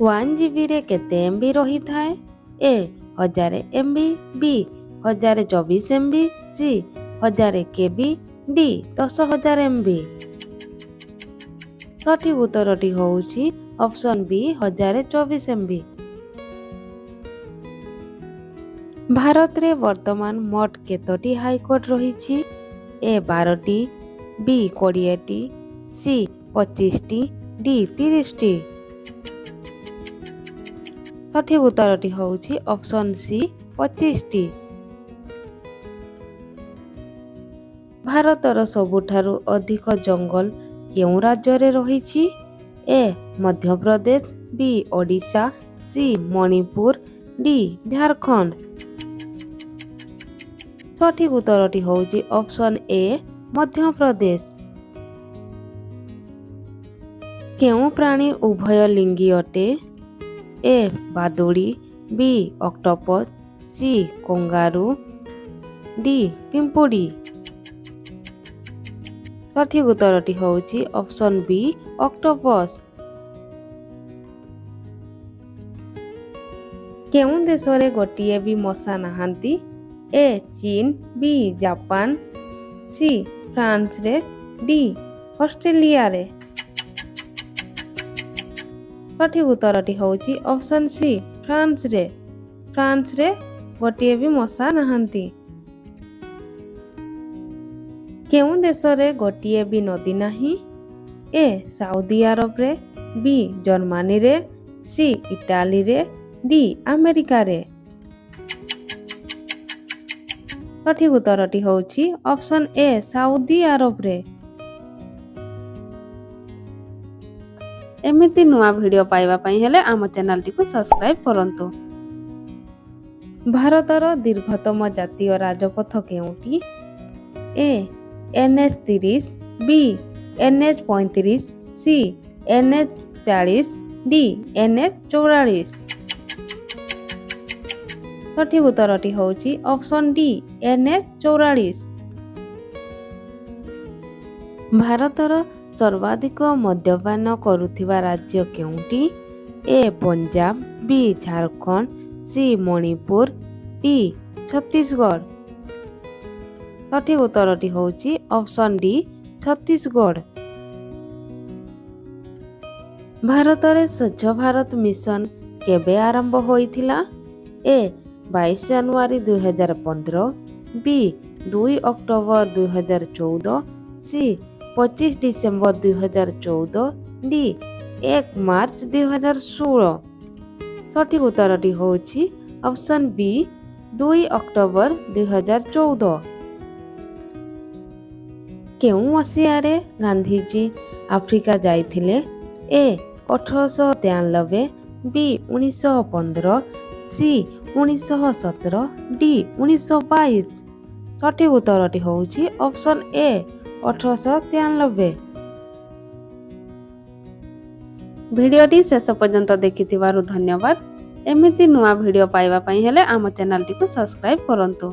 1 ଜିବିରେ କେତେ M B ରହିଥାଏ? ଏ 1000 M B, ବି 1024 M B, C 1000 କେବି, D 10,000 M B. ସଠିକ୍ ଉତ୍ତରଟି ହେଉଛି ଅପସନ୍ ବି, 1024 ଏମ୍ ବି। ଭାରତରେ ବର୍ତ୍ତମାନ ମୋଟ କେତୋଟି ହାଇକୋର୍ଟ ରହିଛି? ଏ 12ଟି, ବି 20ଟି, ସି 25ଟି, ଡି 30ଟି। ସଠିକ୍ ଉତ୍ତରଟି ହେଉଛି ଅପସନ୍ ସି, 25ଟି। ଭାରତର ସବୁଠାରୁ ଅଧିକ ଜଙ୍ଗଲ କେଉଁ ରାଜ୍ୟରେ ରହିଛି? ଏ ମଧ୍ୟପ୍ରଦେଶ, ବି ଓଡ଼ିଶା, ସି ମଣିପୁର, ଡି ଝାଡ଼ଖଣ୍ଡ। ସଠିକ୍ ଉତ୍ତରଟି ହେଉଛି ଅପସନ୍ ଏ, ମଧ୍ୟପ୍ରଦେଶ। କେଉଁ ପ୍ରାଣୀ ଉଭୟ ଲିଙ୍ଗୀ ଅଟେ? ଏ ବାଦୁଡ଼ି, ବି ଅକ୍ଟୋପସ୍, ସି କଙ୍ଗାରୁ, ଡି ପିମ୍ପୁଡ଼ି। ସଠିକ୍ ଉତ୍ତରଟି ହେଉଛି ଅପସନ୍ ବି, ଅକ୍ଟୋପସ୍। କେଉଁ ଦେଶରେ ଗୋଟିଏ ବି ମଶା ନାହାନ୍ତି? ଏ ଚୀନ, ବି ଜାପାନ, ସି ଫ୍ରାନ୍ସରେ, ଡି ଅଷ୍ଟ୍ରେଲିଆରେ। ସଠିକ୍ ଉତ୍ତରଟି ହେଉଛି ଅପସନ୍ ସି, ଫ୍ରାନ୍ସରେ। ଫ୍ରାନ୍ସରେ ଗୋଟିଏ ବି ମଶା ନାହାନ୍ତି। କେଉଁ ଦେଶରେ ଗୋଟିଏ ବି ନଦୀ ନାହିଁ? ଏ ସାଉଦି ଆରବରେ, ବି ଜର୍ମାନୀରେ, ସି ଇଟାଲୀରେ, ଡି ଆମେରିକାରେ। ସଠିକ୍ ଉତ୍ତରଟି ହେଉଛି ଅପସନ୍ ଏ, ସାଉଦି ଆରବରେ। ଏମିତି ନୂଆ ଭିଡ଼ିଓ ପାଇବା ପାଇଁ ହେଲେ ଆମ ଚ୍ୟାନେଲଟିକୁ ସବସ୍କ୍ରାଇବ୍ କରନ୍ତୁ। ଭାରତର ଦୀର୍ଘତମ ଜାତୀୟ ରାଜପଥ କେଉଁଟି? A N H 30, B N H 35, C N H 40, D N H 44। ସଠିକ୍ ଉତ୍ତରଟି ହେଉଛି ଅପସନ୍ ଡି, ଏନ୍ ଏଚ୍ 44। ଭାରତର ସର୍ବାଧିକ ମଦ୍ୟପାନ କରୁଥିବା ରାଜ୍ୟ କେଉଁଟି? ଏ ପଞ୍ଜାବ, ବି ଝାଡ଼ଖଣ୍ଡ, ସି ମଣିପୁର, ଡି ଛତିଶଗଡ଼। ସଠିକ୍ ଉତ୍ତରଟି ହେଉଛି ଅପସନ୍ ଡି, ଛତିଶଗଡ଼। ଭାରତରେ ସ୍ୱଚ୍ଛ ଭାରତ ମିଶନ କେବେ ଆରମ୍ଭ ହୋଇଥିଲା? ଏ 22 ଜାନୁଆରୀ 2015, ବି 2 October 2014, C 25 December 2014, D 1 March 2016। ସଠିକ୍ ଉତ୍ତରଟି ହେଉଛି ଅପସନ୍ ବି, 2 ଅକ୍ଟୋବର 2014। କେଉଁ ମସିହାରେ ଗାନ୍ଧିଜୀ ଆଫ୍ରିକା ଯାଇଥିଲେ? ଏ 1893, ବି 1915, ସି 1917, ଡି 1922। ସଠିକ୍ ଉତ୍ତରଟି ହେଉଛି ଅପସନ୍ ଏ, 1893। ଭିଡ଼ିଓଟି ଶେଷ ପର୍ଯ୍ୟନ୍ତ ଦେଖିଥିବାରୁ ଧନ୍ୟବାଦ। ଏମିତି ନୂଆ ଭିଡ଼ିଓ ପାଇବା ପାଇଁ ହେଲେ ଆମ ଚ୍ୟାନେଲଟିକୁ ସବସ୍କ୍ରାଇବ୍ କରନ୍ତୁ।